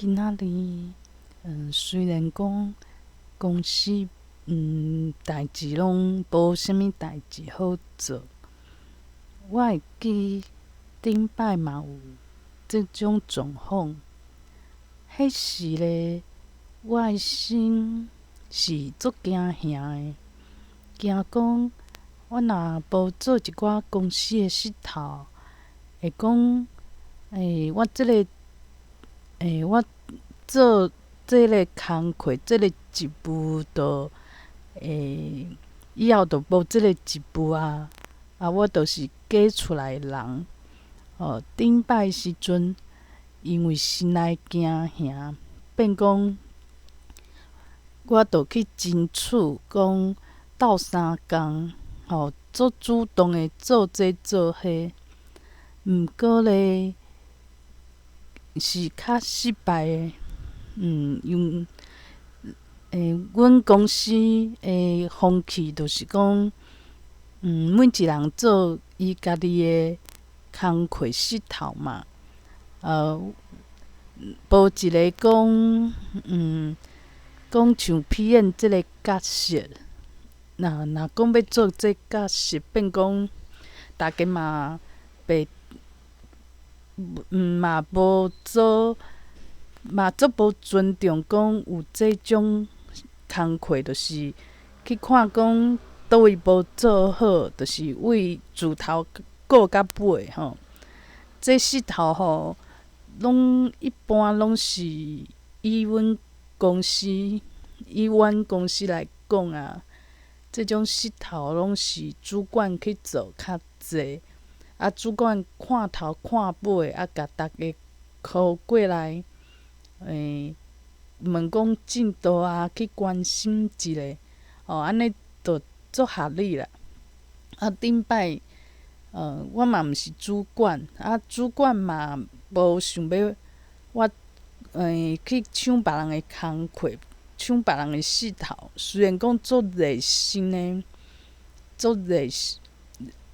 今仔日，雖然講公司代誌攏無啥物代誌好做，我會記頂擺嘛有這種狀況。彼時咧，我的心是足驚嚇的，驚講我若無做一寡公司的穡頭，會講我這个我做這个工課，這个職務就以後就無這个職務啊！啊，我就是假出來的人。哦，頂擺時陣，因為心內驚嚇，變講我就去爭取講鬥相共，吼，足主動的做這做彼，毋過咧是較失敗的。因阮公司的風氣就是講，每一人做伊家己的工課穡頭嘛，無一个講，講像 PM 這个角色，若若講欲做這角色，變講逐家嘛袂，嘛無做，嘛足無尊重講有這種工課，就是去看講佗位無做好，就是為自頭顧到尾吼。這穡頭吼，攏一般攏是以阮公司，以阮公司來講啊，這種穡頭攏是主管去做較濟，啊，主管看頭看尾，啊，共逐家 call 過來，問講進度啊，去關心一下，哦，按呢就足合理啦。啊，頂擺，我嘛毋是主管，啊，主管嘛無想欲我，去搶別人的工課，搶別人的穡頭。雖然講足熱心的，足熱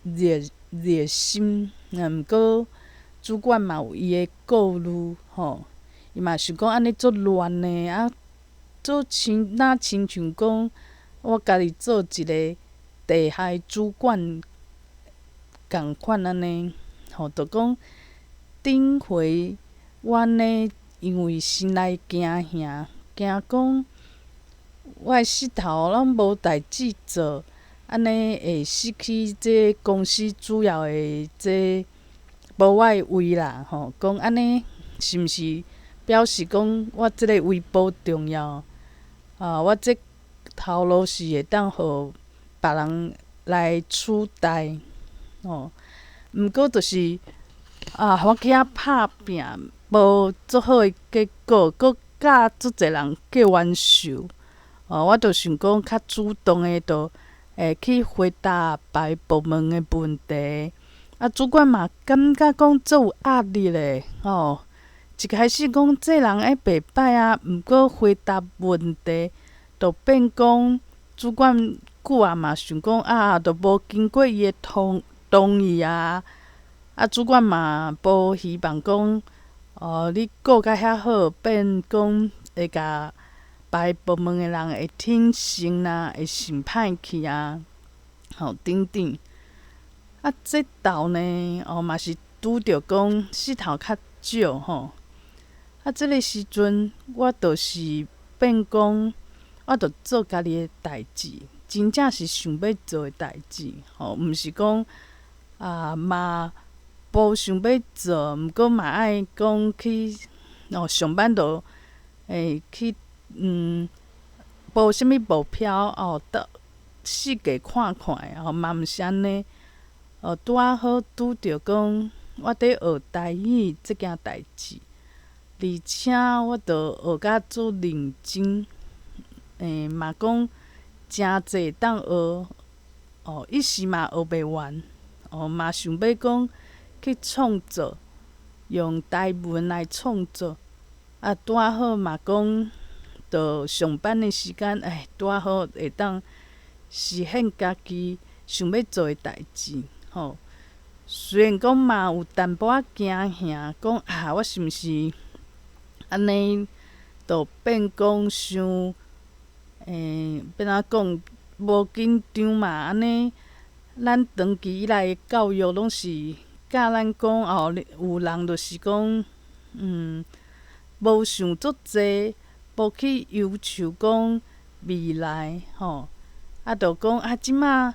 熱熱心，毋過主管嘛有伊的顧慮吼，伊嘛想講按呢足亂的，啊，足親若親像講我家己做一个地下的主管仝款按呢，吼，就講頂回我呢，因為心內驚嚇，驚講我的穡頭攏無代誌做，按呢會失去這公司主要的這無我的位啦，吼，講按呢是毋是表示講我這个位無重要？啊，我這頭路是會當予別人來取代，吼。毋過就是啊，我去遐拍拚，無足好的結果，閣佮足濟人結冤仇。哦，我就想講較主動的，就會去回答別个部門的問題。啊，主管嘛感覺講足有壓力的，吼。一開始講這人會袂䆀啊，毋過回答問題，就變講主管久啊嘛想講啊，都無經過伊的同同意啊。啊，主管嘛無希望講，哦，你顧甲遐好，變講會共別个部門的人會挺身啊，會想歹去啊，吼等等。啊，這晝呢，哦嘛是拄著講穡頭較少吼。啊，這个時陣我就是變講，我就做家己的代誌，真正是想欲做的代誌，吼，毋是講啊嘛無想欲做，毋過嘛愛講去哦上班就會去無啥物目標哦，到四界看看的吼，嘛毋是按呢。哦，拄仔好拄著講，我佇學台語這件代誌，而且我著學甲足認真，嘛講誠濟會當學，哦，一時嘛學袂完，哦，嘛想欲講去創作，用台文來創作，啊，拄仔好嘛講，著上班的時間，哎，拄仔好會當實現家己想欲做的代誌，吼。雖然講嘛有淡薄仔驚嚇，講啊，我是毋是按呢就變講傷，欲按怎講，無緊張嘛，按呢，咱長期以來的教育攏是教咱講哦，有人就是講，無想足濟，無去憂愁講未來吼，啊，就講啊，這馬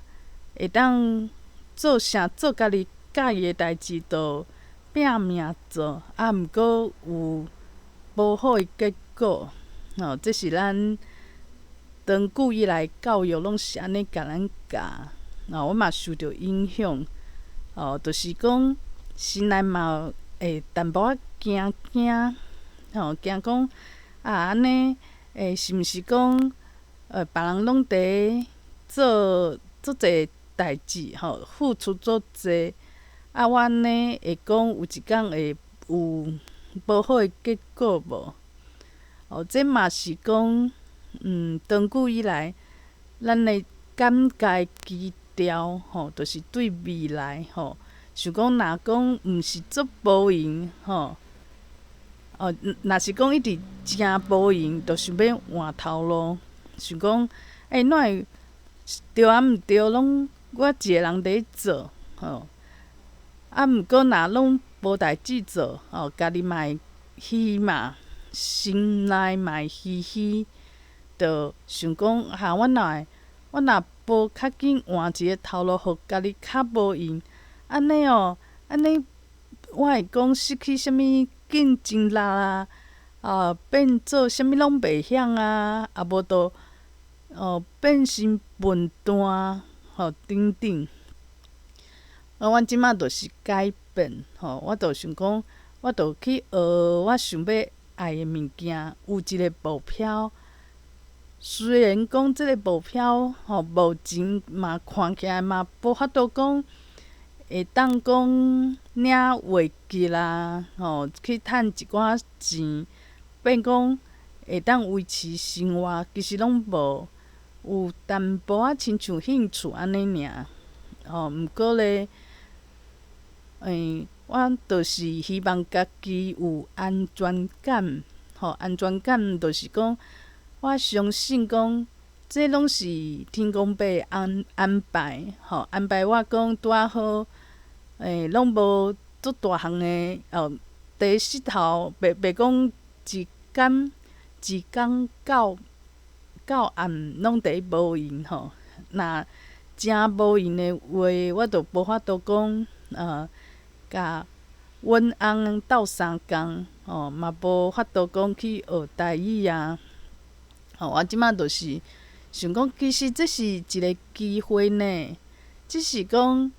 會當做啥做家己佮意的代誌，就拚命做，啊，毋過有無好的結果，吼，這是咱長久以來教育攏是按呢共咱教，哦，我嘛受著影響，哦，就是講心內嘛會淡薄仔驚驚，吼，驚講啊，按呢會是毋是講，別人攏佇做足濟代誌，吼，付出足濟，啊，我按呢會講有一工會有無好的結果無？哦，這嘛是講，長久以來，咱的感覺基調，吼，就是對未來，吼，想講若講毋是足無閒，吼，哦，若是講一直誠無閒，就想欲換頭路，想講，欸，哪會對抑毋對，攏我一个人佇做，吼，啊，毋過若攏無代誌做，吼，家己嘛會虛嘛，心內嘛會虛虛，就想講，哈，我若會，我若無較緊換一个頭路，予家己較無閒，按呢哦，按呢我會講失去啥物競爭力啊，啊，變做啥物攏袂曉啊，啊無就哦變成笨蛋，吼等等。啊，阮這馬就是改變，吼，我就想講，我就去學我想欲愛的物件，有一个目標。雖然講這个目標吼，目前嘛看起來嘛無法度講會當講領月給啦，吼，去趁一寡錢，變講會當維持生活，其實攏無，有淡薄仔親像興趣按呢爾，吼，毋過咧，我就是希望家己有安全感，吼，安全感就是講，我相信講，這攏是天公伯安安排，吼，安排我講拄仔好，攏無足大項的哦，第膝頭袂袂講一工一工到到暗攏佇無閒吼，若誠無閒的話，我就無法度講，共阮翁鬥相共，吼，嘛無法度講去學台語啊。吼，我這馬就是想講，其實這是一个機會呢，只是講，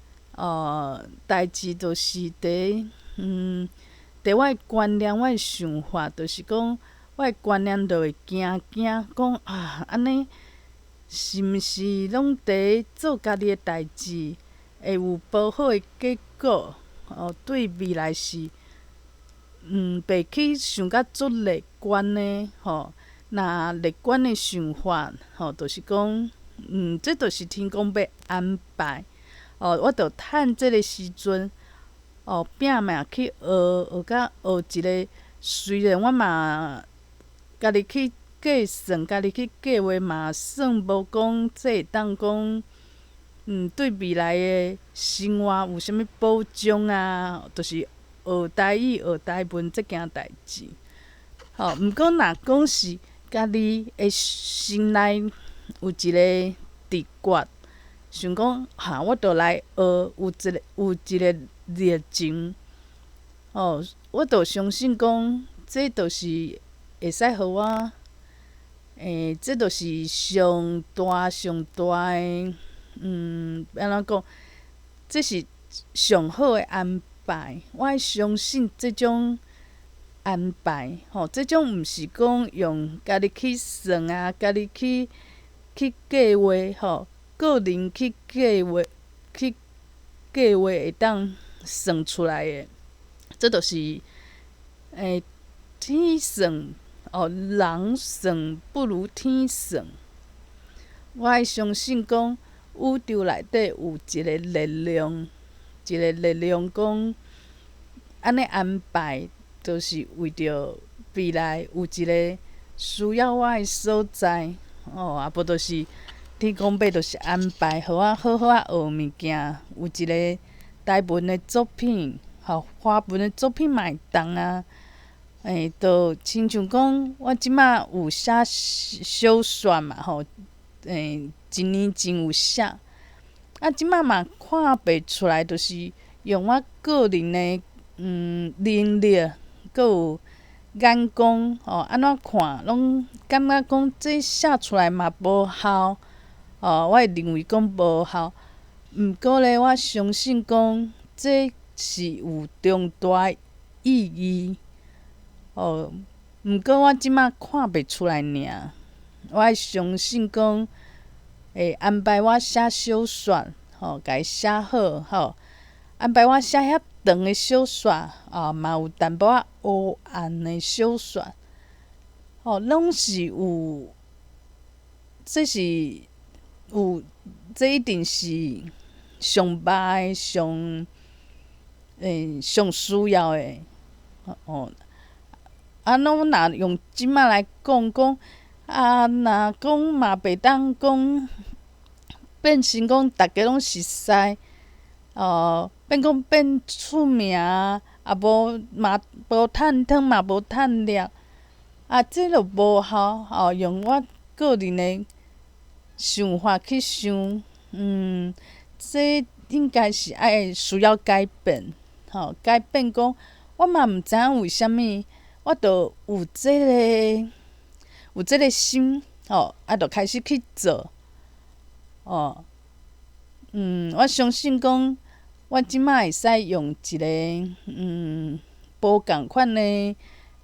代誌就是佇，佇我的觀念、我的想法，就是講，我的觀念就會驚驚，講啊，按呢是毋是攏佇做家己的代誌，會有無好的結果？哦，對未來是，袂去想甲足樂觀的，吼。若樂觀的想法，吼，就是講，這就是天公欲安排，哦，我就趁這个時陣，哦，拚命去學，學甲學一个，雖然我嘛家己去計算，家己去計劃嘛，算無講這會當講，對未來的生活有啥物保障啊？就是學台語、學台文這件代誌，吼，毋過若講是家己的心內有一个直覺，想講哈，我著來學，有一个熱情，吼，我著相信講，這就是會使予我，這就是上大上大的，欲按怎講？這是上好的安排，我愛相信這種安排，吼，這種毋是講用家己去算啊，家己去計劃，吼，個人去計劃，去計劃會當算出來的，這就是，天算，哦，人算不如天算。我愛相信講，宇宙內底有一个力量，一个力量講，按呢安排，就是為著未來有一个需要我的所在，哦，啊無就是天公伯就是安排，予我好好仔學物件，有一个台文的作品，吼，華文的作品嘛會當啊。就親像講，我這馬有寫小說嘛，吼，一年前有寫，啊，這馬嘛看袂出來，就是用我個人的能力，閣有眼光，吼，按怎看，攏感覺講這寫出來嘛無效，哦，我會認為講無效。毋過咧，我相信講這是有重大意義。哦，毋過我這馬看袂出來爾，我會相信講會安排我寫小說，吼，共伊寫好，吼，安排我寫遐長的小說，啊，嘛有淡薄仔黑暗的小說，吼，攏是有，這是有，這一定是上歹的、上需要的，哦。啊，攏若用這馬來講講，啊，若講嘛袂當講變成講逐家攏熟似，哦，變講變出名，啊無嘛無趁湯嘛無趁料，啊，這就無效哦。用我個人的想法去想，這應該是愛需要改變，吼，改變講，我嘛毋知影為啥物。我就有這個心，吼，啊，就開始去做，哦，我相信講，我這馬會使用一個無仝款的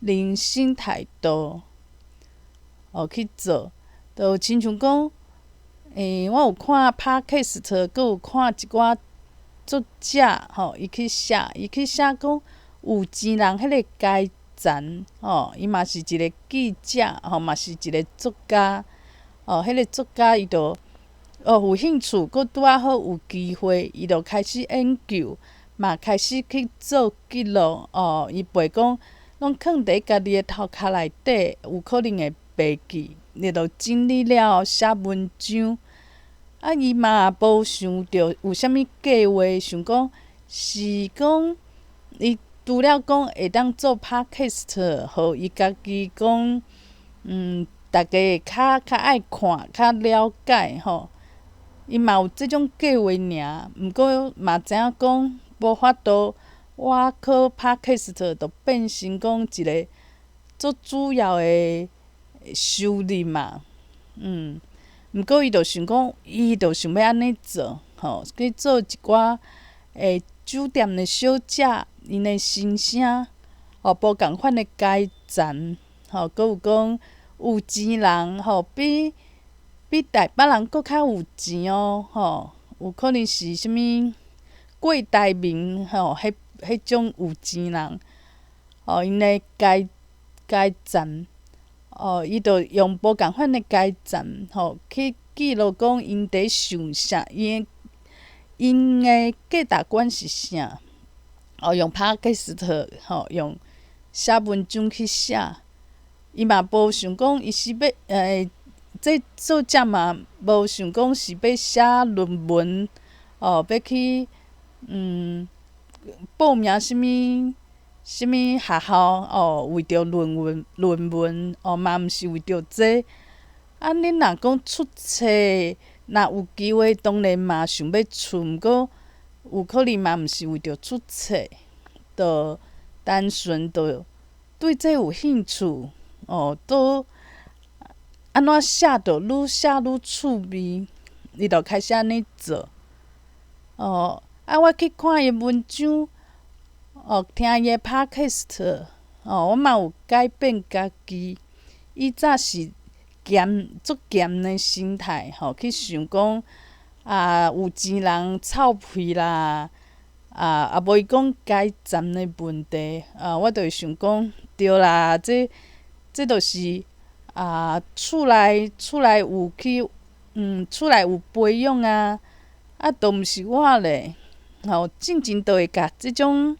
人生態度，哦去做，就親像講，我有看 Podcast，閣有看一寡作者，吼，伊去寫講有錢人彼个階層，吼，伊嘛是一個記者，吼，嘛是一個作家，哦，彼個作家伊就哦有興趣，閣拄仔好有機會，伊就開始研究，嘛開始去做記錄，哦，伊袂講攏囥佇家己的頭殼內底，有可能會袂記，伊就整理了後寫文章。啊，伊嘛無想著有啥物計劃，想講是講伊除了講會當做 Podcast，予伊家己講，逐家會較較愛看、較了解吼。伊嘛有這種計劃爾，毋過嘛知影講無法度，我靠 Podcast 就變成講一個足主要的收入嘛，毋過伊就想講，伊就想欲按呢做，吼，去做一寡酒店的小姐，𪜶的心聲，吼，無仝款的階層，吼，閣有講有錢人，吼，比台北人閣較有錢哦，吼，有可能是啥物郭台銘，吼，彼種有錢人，吼，𪜶的階層，哦，伊就用無仝款的階層，吼，去記錄講𪜶佇想啥，𪜶的價值觀是啥，哦，用 Podcast，吼，用寫文章去寫，伊嘛無想講伊是欲這作者嘛無想講是欲寫論文，哦，欲去報名啥物啥物學校，哦，為著論文，哦，嘛毋是為著這。啊，恁若講出冊，若有機會，當然嘛想欲出，毋過有可能嘛毋是為著出冊，就單純就對這有興趣，哦，都按怎寫就愈寫愈趣味，伊就開始按呢做。哦，啊，我去看伊文章，哦，聽伊的 Podcast，哦，我嘛有改變家己。以早是鹹足鹹的心態，吼，去想講啊，有錢人臭屁啦，啊，無伊講階層的問題，啊，我就會想講，對啦，這就是啊，厝內有去，厝內有培養啊，啊，都毋是我咧，吼，進前就會共這種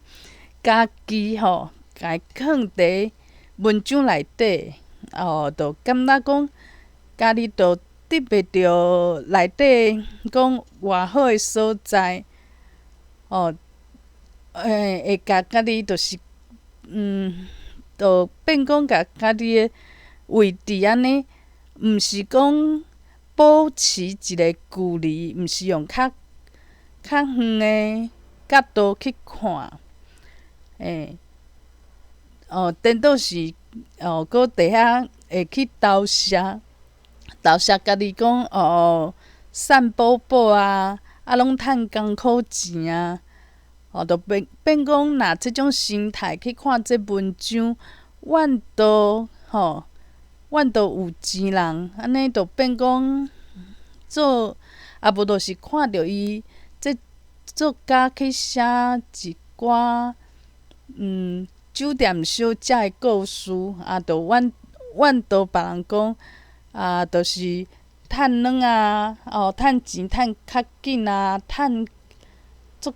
家己吼，共伊囥佇文章內底，哦，就感覺講家己就得袂著內底講偌好的所在，哦，會共家己就是，就變講共家己的位置按呢，毋是講保持一个距離，毋是用較較遠的角度去看，哦，顛倒是哦，閣佇遐會去投射，投射家己講哦，散寶寶啊，啊，攏趁艱苦錢啊，哦，就變變講，若這種心態去看這文章，怨妒吼，怨妒有錢人，按呢就變講做，啊無就是看著伊這作家去寫一寡酒店小姐的故事，啊，就怨怨妒別人講，啊，就是趁卵啊，哦，趁錢趁較緊啊，趁足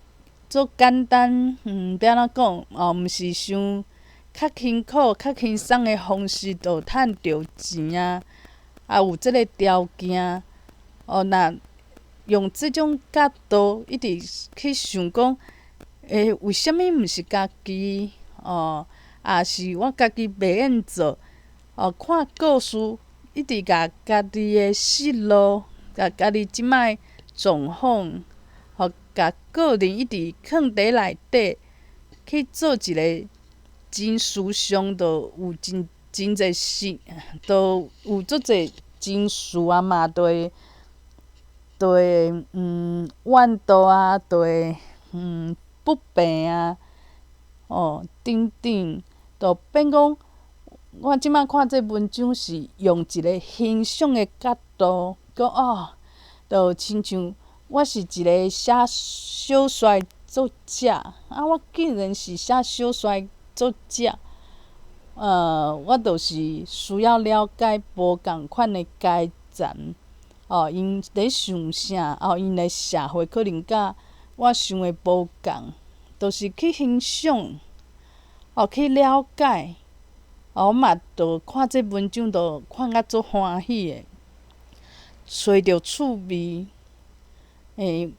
足簡單，欲按怎講？哦，毋是傷較辛苦、較輕鬆的方式就趁著錢啊，啊，有這个條件，哦，若用這種角度一直去想講，欸，為啥物毋是家己？哦，抑是我家己袂用做？哦，看故事一直共家己的失落，共家己這擺狀況，予共個人一直囥佇內底去做一个真思想，就有真真濟事，就有足濟情緒啊嘛，就會就會怨妒啊，就會不平啊，哦，等等，就變講，我這擺看這文章是用一个欣賞的角度，講哦，就親像我是一个寫小說的作者，啊，我竟然是寫小說的作者，我就是需要了解無仝款的階層，哦，𪜶佇想啥，哦，𪜶的社會可能佮我想的無仝，就是去欣賞，哦，去了解，哦，我嘛就看這文章，就看甲足歡喜的，揣著趣味，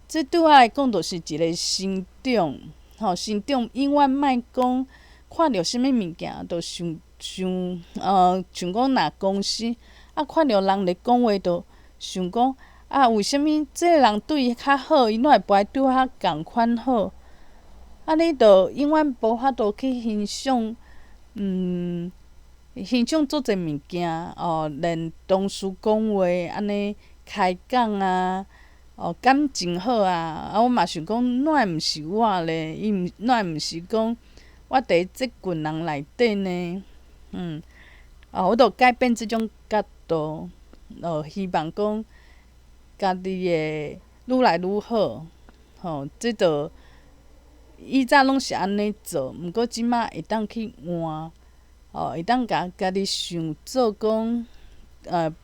這對我來講就是一个成長，吼，成長永遠莫講看著啥物物件，就想想，像講若公司，啊，看著人咧講話，就想講，啊，為啥物這个人對伊較好，伊哪會無愛對我仝款好？啊，你就永遠無法度去欣賞，欣賞足濟物件，哦，連同事講話按呢開講啊，哦，感情好啊，啊，我嘛想講，哪會毋是我咧？伊毋哪會毋是講我佇這群人內底呢？哦，我就改變這種角度，哦，希望講家己會愈來愈好，吼，這就以前攏是按呢做，毋過這擺會當去換，哦，會當共家己想做講，共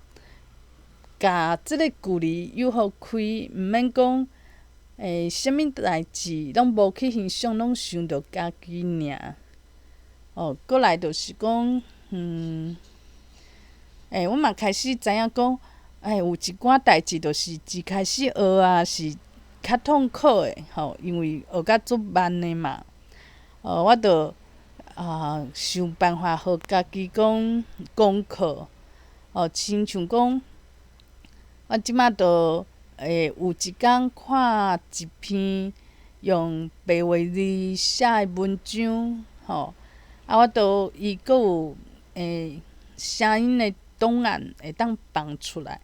這个距離予開，毋免講，啥物代誌攏無去欣賞，攏想著家己爾。哦，過來就是講，我嘛開始知影講，有一寡代誌就是一開始學啊是較痛苦的，吼，因為學甲足慢的嘛。哦，我就啊想辦法予家己講功課，哦，親像講，我這擺就會有一工看一篇用白話字寫的文章，吼，啊，我都伊閣有聲音的檔案會當放出來。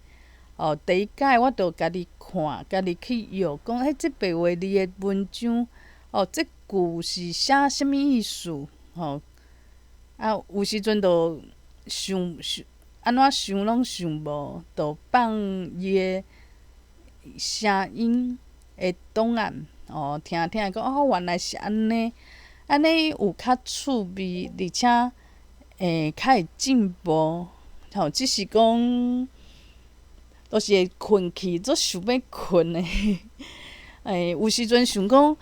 哦，第一擺我就家己看，家己去臆，講這白話字的文章，哦，這句是寫啥物意思？吼，啊，有時陣就想想，按怎想攏想無，就放伊的聲音的檔案，哦，聽聽講，哦，原來是按呢，按呢有較趣味，而且會較會進步，吼，只是講，就是會睏去，足想欲睏的。有時陣想講，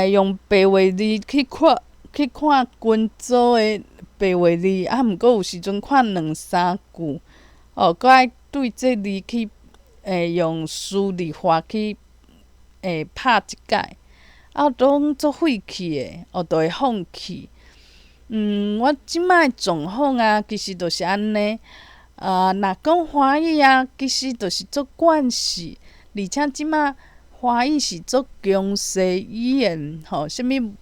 用白話字去看去看群組的白話字，啊，毋過有時陣看兩三句，哦，閣愛對這字去，用輸入法去，拍一擺，啊，攏足費氣的，哦，就會放棄。我這擺的狀況啊，其實就是按呢。若講華語啊，其實就是足慣勢，而且這擺華語是足強勢語言，吼，啥物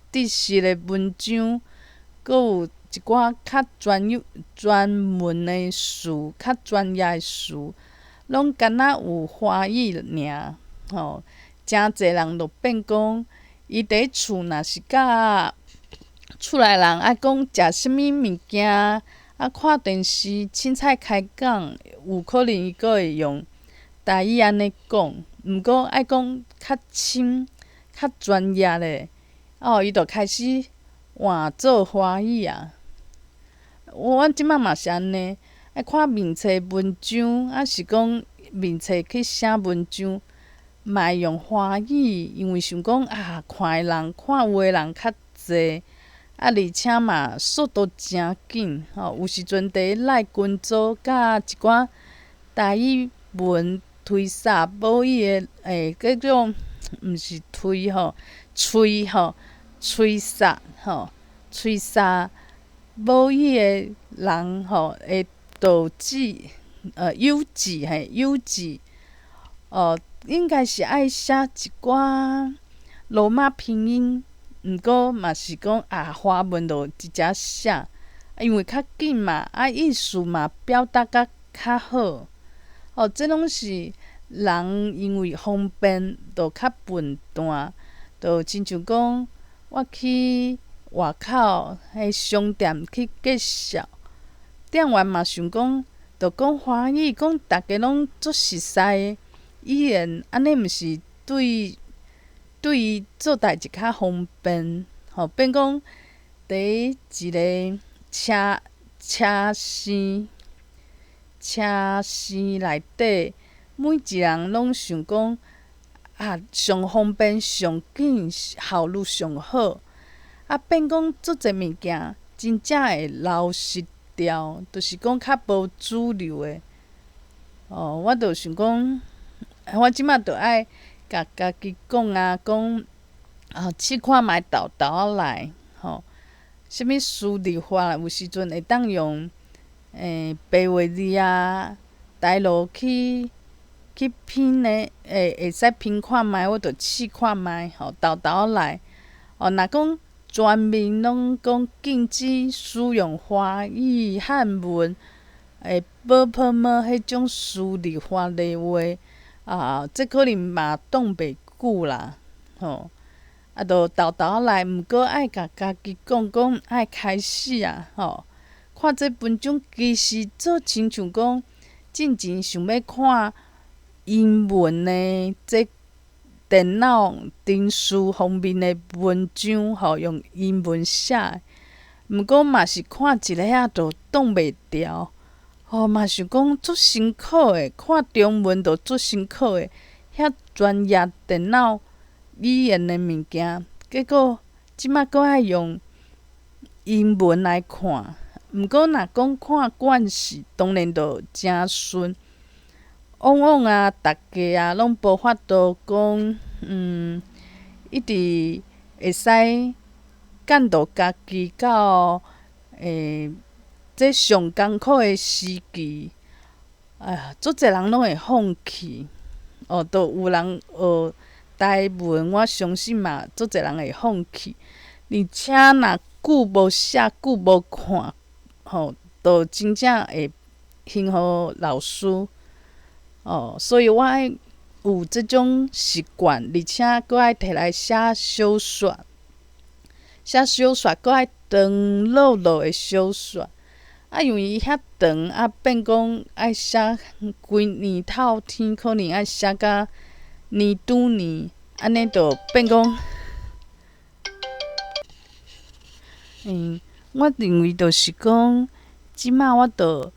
知識的文章，閣有一寡較專業、專門的詞、較專業的詞，攏敢若有華語爾，吼，誠濟人就變講，伊佇厝若是佮厝內人愛講食啥物物件，啊看電視凊彩開講，有可能伊閣會用台語按呢講，毋過愛講較深、較專業的，哦，伊就開始換做華語啊。我這擺嘛是按呢，愛看面冊文章，抑是講面冊去寫文章，嘛會用華語，因為想講啊，看的人看有的人較濟，啊，而且嘛速度誠緊，吼，有時陣佇 LINE 群組佮一寡台語文推捒母語的，叫做毋是推吼，催吼，催殺吼，催殺母語的人吼，會導致幼稚嘿，幼稚，哦，應該是愛寫一寡羅馬拼音，毋過嘛是講啊，華文就直接寫，因為較緊嘛，啊意思嘛表達甲較好，哦，這攏是人因為方便，就較笨蛋，就親像講我去外口彼商店去介紹，店員嘛想講，就講華語，講逐家攏足熟似的語言，按呢毋是對伊做代誌較方便，吼，變講佇一個車線內底，每一人攏想講啊，上方便、上緊、效率上好，啊，變講足濟物件真正會流失掉，就是講較無主流的。哦，我就想講，我這擺就愛共家己講啊，講啊，試看覓沓沓仔來，吼，啥物輸入法有時陣會當用白話字啊，台語去拼呢，會使拼看覓，我就試看覓，吼，沓沓仔來。哦，若講全面攏講禁止使用華語漢文，ㄅ、ㄆ、ㄇ彼種輸入法的話，啊，這可能嘛擋袂久啦，吼。啊，就沓沓仔來，毋過愛共家己講講，愛開始啊，吼。看這文章其實做親像講，進前想欲看英文的這電腦程式方面的文章，吼，用英文寫的，毋過嘛是看一下仔就擋袂牢，吼，嘛想講足辛苦的，看中文就足辛苦的，遐專業電腦語言的物件，結果這擺閣愛用英文來看，毋過若講看慣勢，當然就誠順。往往啊，逐家啊，攏無法度講，一直會使監督家己到這上艱苦的時期，哎呀，足濟人攏會放棄，哦，都有人學台文，我相信嘛，足濟人會放棄。而且若久無寫，久無看，吼，就真正會還予老師。哦，所以我愛有這種習慣，而且閣愛提來寫小說，寫小說閣愛長落落的小說。啊，因為伊遐長，啊變講愛寫規年透天，可能愛寫甲年拄年，按呢就變講。我認為就是講，這擺我就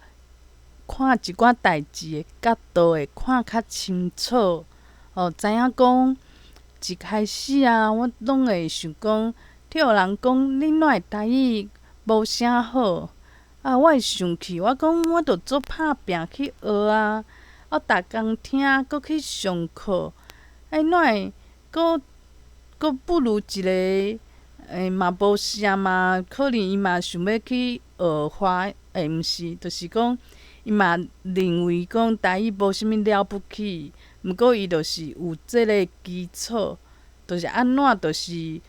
看一寡代誌的角度會看較清楚，哦，知影講一開始啊，我攏會想講，去予人講你哪會台語無啥好？啊，我會生氣，我講我著足拍拚去學啊，我逐工聽，閣去上課，欸，哪會閣閣不如一個欸嘛無啥嘛，可能伊嘛想欲去學華，欸，毋是，就是講伊嘛認為講台語無啥物了不起，毋過伊就是有這个基礎，就是按怎就是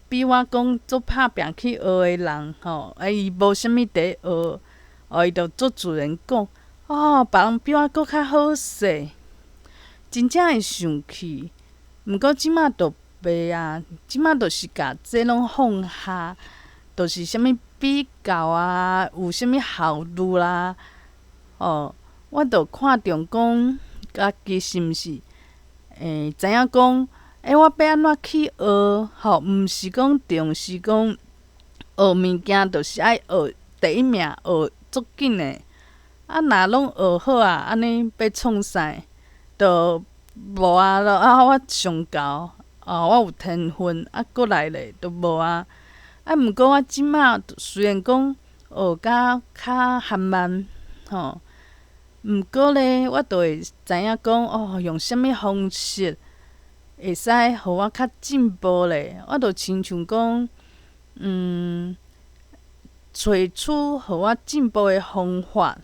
比我講足拍拚去學的人吼，啊伊無啥物佇學，哦，伊就足自然講，哦，別人比我閣較好勢，真正會生氣。毋過這馬就袂啊，這馬就是共這攏放下，就是啥物比較啊，有啥物效率啦，哦，我就看重講家己是毋是會知影講。欸，我欲按怎去學？吼，毋是講重視講學物件，就是愛學第一名，學足緊的。啊，若攏學好啊，按呢欲創啥？就無啊！啊，我上懸，哦，我有天分，啊，閣來咧，就無啊。啊，毋過我這馬雖然講學甲較緩慢，吼，毋過咧，我就會知影講，哦，用啥物方式會使予我較進步咧，我就親像講，揣出予我進步的方法，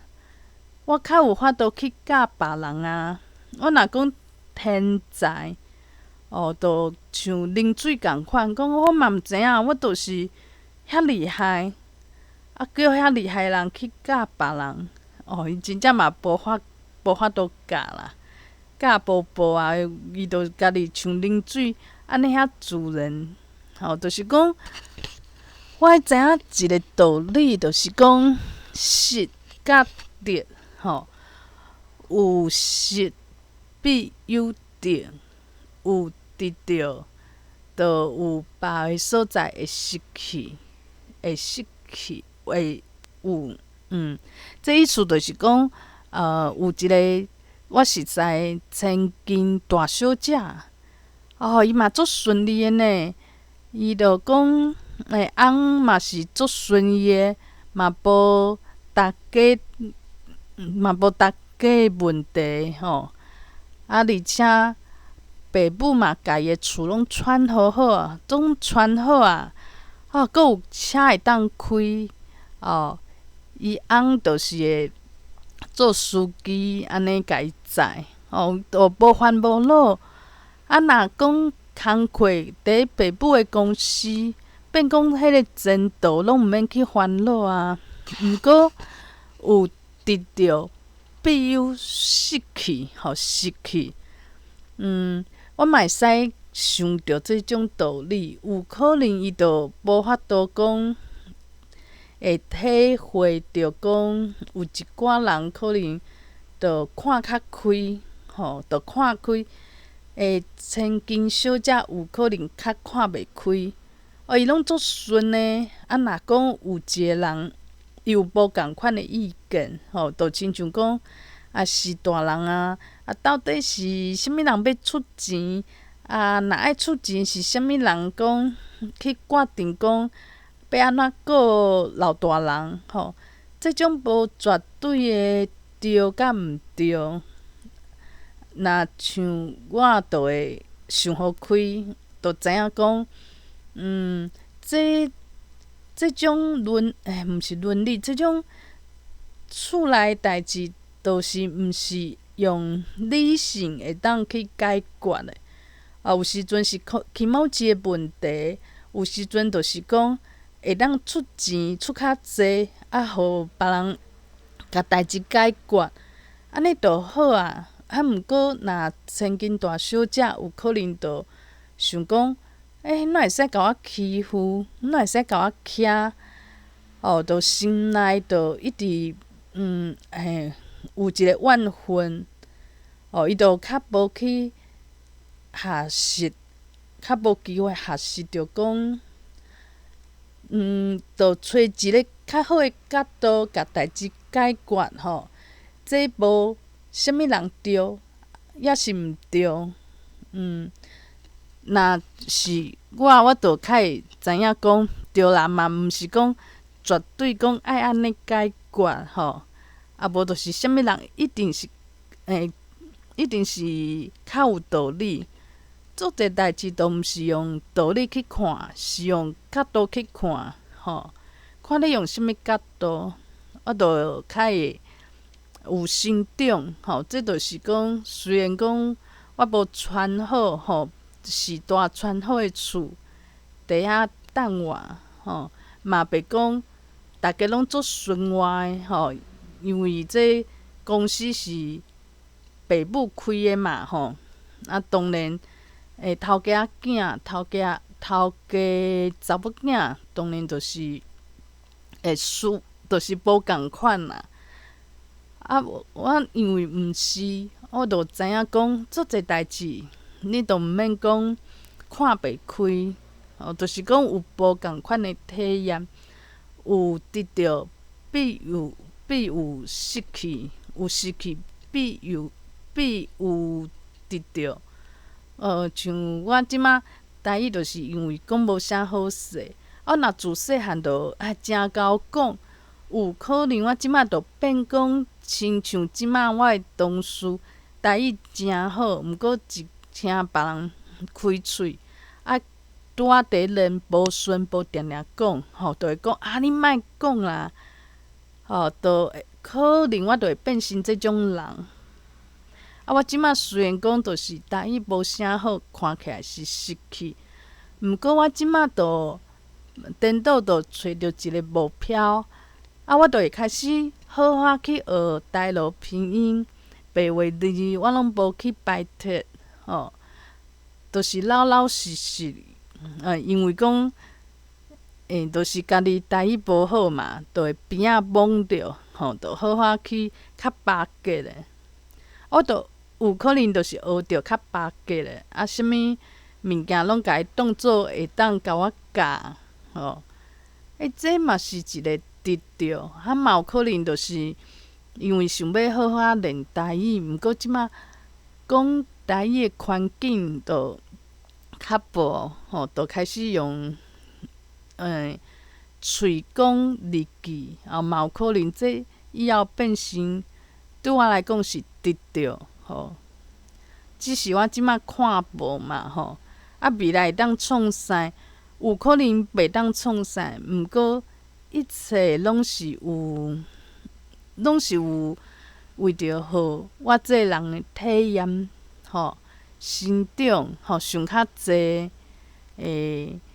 我較有法度去教別人啊。我若講天才，哦，就像啉水仝款，講我嘛毋知影，我就是遐厲害，啊，叫遐厲害的人去教別人，哦，伊真正嘛無法度教啦。教無步啊，伊就家己像啉水按呢遐自然，吼，就是講，我愛知影一个道理，就是講失佮得，吼，有失必有得，有得著，就有別个所在會失去，會失去，會有，這意思就是講，有一个我熟似千金大小姐，哦，伊嘛足順利的呢，伊就講，欸，翁嘛是足順意的，嘛無逐家，嘛無逐家的問題吼。啊，而且爸母嘛共伊的厝攏傳好好啊，攏傳好啊，哦，閣有車會當開，哦，伊翁就是會做司機按呢共伊載，哦，都無煩無惱。啊，若講工課佇爸母的公司，變講彼个前途攏毋免去煩惱啊。毋過有得著必有失去，吼，失去。我嘛會使想著這種道理，有可能伊就無法度講會體會著講，有一寡人可能就看較開，吼，就看開。欸，千金小姐有可能較看袂開，哦，伊攏足順的。啊，若講有一个人伊有無仝款的意見，吼，就親像講啊是大人啊，啊到底是啥物人欲出錢？啊，若愛出錢是啥物人講去決定講欲按怎顧老大人？吼，這種無絕對的對佮毋對。若像我就會想予開，就知影講，這種倫，欸，毋是倫理，這種厝內代誌，就是毋是用理性會當去解決的。啊，有時陣是気持ち的問題，有時陣就是講會當出錢出較濟，啊，予別人共代誌解決，按呢就好啊。啊，毋過若千金大小姐有可能就想講，欸，哪會使共我欺負？哪會使共我欺？哦，就心內就一直嘿，有一个怨恨，哦，伊就較無去學習，較無機會學習著講，就揣一个較好的角度，共代誌解決吼，這無啥物人對，抑是毋對，若是我，我就較會知影講，對啦嘛，毋是講絕對講愛按呢解決吼，啊無就是啥物人一定是一定是較有道理。做這代誌都毋是用道理去看，是用角度去看，吼，看你用啥物角度，我就較會有成長，吼。這就是講，雖然講我無傳好，吼，是大傳好的厝，佇遐等我，吼，嘛袂講逐家攏足順我的，吼，因為這公司是爸母開的嘛，吼，啊，當然。頭家仔囝，頭家頭家查某囝，當然就是會輸，就是無仝款啦。啊，我因為毋是，我就知影講足濟代誌，你都毋免講看袂開，哦，就是講有無仝款的體驗，有得著必有失去，有失去必有得著。像我這馬台語，就是因為講無啥好勢。我若自細漢就愛誠𠢕講，有可能我這馬就變講，親像這馬我的同事台語誠好，毋過一聽別人開喙，啊，拄仔佇咧無順無定定講，吼，就會講啊，你莫講啦，吼，就會可能我就會變成這種人。啊，我這馬雖然講就是台語無啥好，看起來是失去，毋過我這馬就顛倒就揣著一個目標，啊，我就會開始好好去學台羅拼音、白話字，我攏無去排斥，吼，就是老老實實，因為講，就是家己台語無好嘛，就會邊仔懵著，吼，就好好去較巴結的。我就有可能就是學著較巴結的，啊，啥物物件攏共伊當做會當共我教，吼。這嘛是一個得著，啊嘛有可能就是因為想欲好好練台語，毋過這馬講台語的環境就較無，吼，就開始用喙講日記，啊嘛有可能這以後變成對我來講是得著，吼。只是我這馬看無嘛，吼。啊，未來會當創啥？有可能袂當創啥，毋過一切攏是有，攏是有為著予我這个人的體驗，吼，成長，吼，想較濟，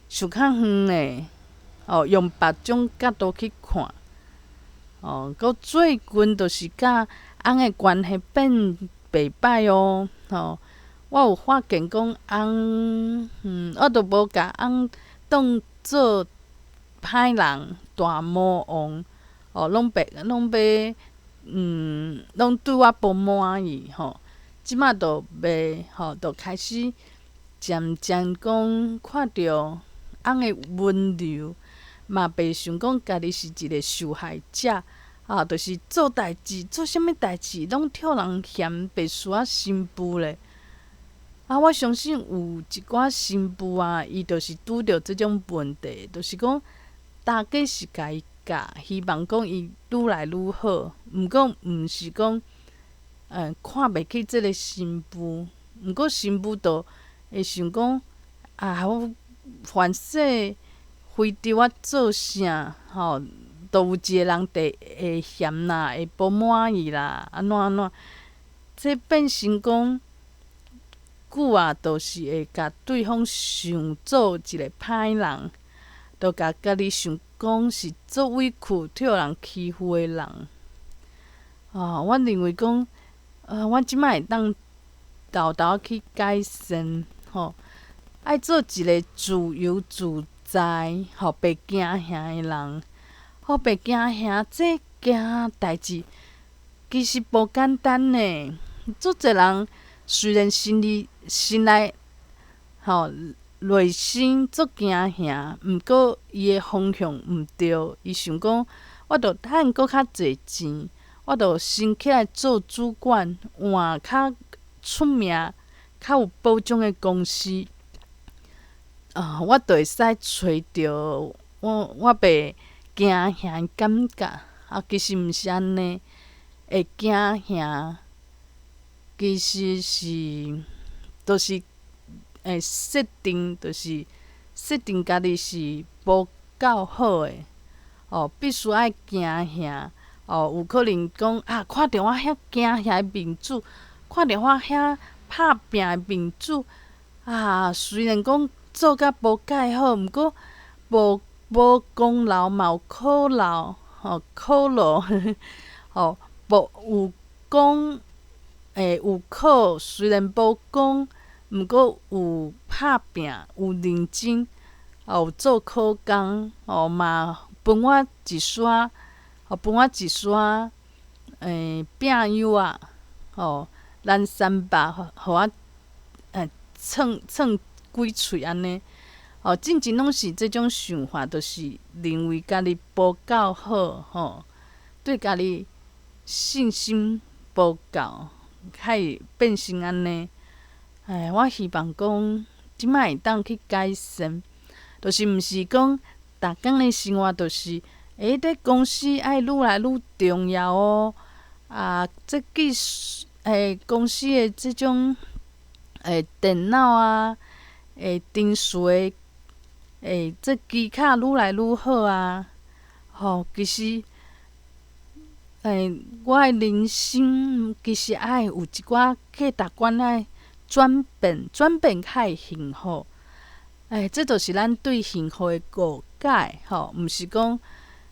想較遠的，哦，用別種角度去看，哦，閣最近就是佮翁的關係變袂歹哦，吼，我有發現講翁，我都無共翁當做歹人、大魔王，哦，攏袂攏欲，攏對我無滿意，吼，這馬就袂，吼，就開始漸漸講看著翁的溫柔，嘛袂想講家己是一個受害者，啊，就是做代誌，做啥物代誌攏予人嫌，袂輸仔新婦咧。啊，我相信有一寡新婦啊，伊就是拄著這種問題，就是講大家是共伊教，希望講伊愈來愈好，毋過毋是講，看袂起這個新婦，毋過新婦就會想講，啊，我凡勢非著我做啥，吼，都有一個人佇會嫌啦，會無滿意啦，按怎按怎，這變成講，久啊，就是會共對方想做一個歹人，就共家己想講是足委屈、予人欺負的人。啊，我認為講，我這擺會當沓沓去改善，吼，愛做一個自由自在、吼，袂驚嚇的人，吼，袂驚嚇，這件代誌其實無簡單呢。足濟人雖然心裡心內吼內心足驚嚇，毋過伊的方向毋對，伊想講，我著趁閣較濟錢，我著升起來做主管，換較出名、較有保障的公司。啊，我就會使揣著我袂驚嚇的感覺。啊，其實毋是按呢，會驚嚇，其實是，就是會設定，就是設定家己是無夠好的，哦，必須愛驚嚇，哦，有可能講啊，看著我遐驚嚇的面子，看著我遐拍拚的面子，啊，雖然講做甲無蓋好，毋過無功勞嘛有苦勞，吼，苦勞，吼，無有功，有苦，雖然無功，毋過有拍拚，有認真，有做苦工，吼嘛分我一撮，吼分我一撮，餅幼仔，吼，咱三百，予我創創幾喙按呢。哦，進前攏是這種想法，就是認為家己無夠好，吼，對家己信心無夠，才會變成按呢。哎，我希望講，這擺會當去改善，就是毋是講逐工的生活就是，這公司愛愈來愈重要哦，啊，這技術，公司的這種，電腦啊，程序的，這機卡愈來愈好啊，吼，其實，我的人生其實愛有一寡價值觀愛轉變，轉變較會幸福。這就是咱對幸福的誤解，吼，毋是講，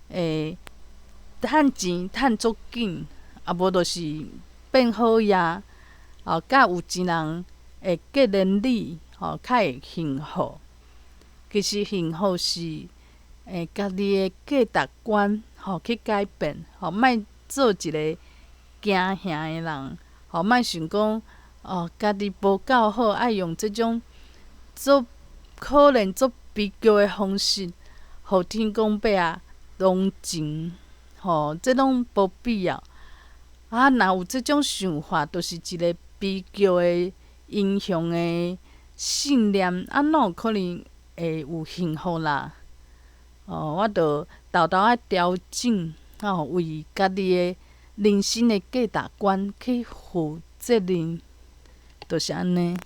趁錢趁足緊，啊無就是變好額，哦，佮有錢人會結連理，吼，較會幸福。其實幸福是，家己的價值觀，吼，去改變，吼，莫做一个驚嚇的人，吼，莫想講，哦，家己無夠好，愛用這種足可憐、足悲劇的方式，予天公伯仔同情，吼，這攏無必要。啊，若有這種想法，就是一个悲劇的英雄的信念，啊，哪有可能會有幸福啦？哦，我著沓沓愛調整，吼，為家己的人生的價值觀去負責任，就是按呢。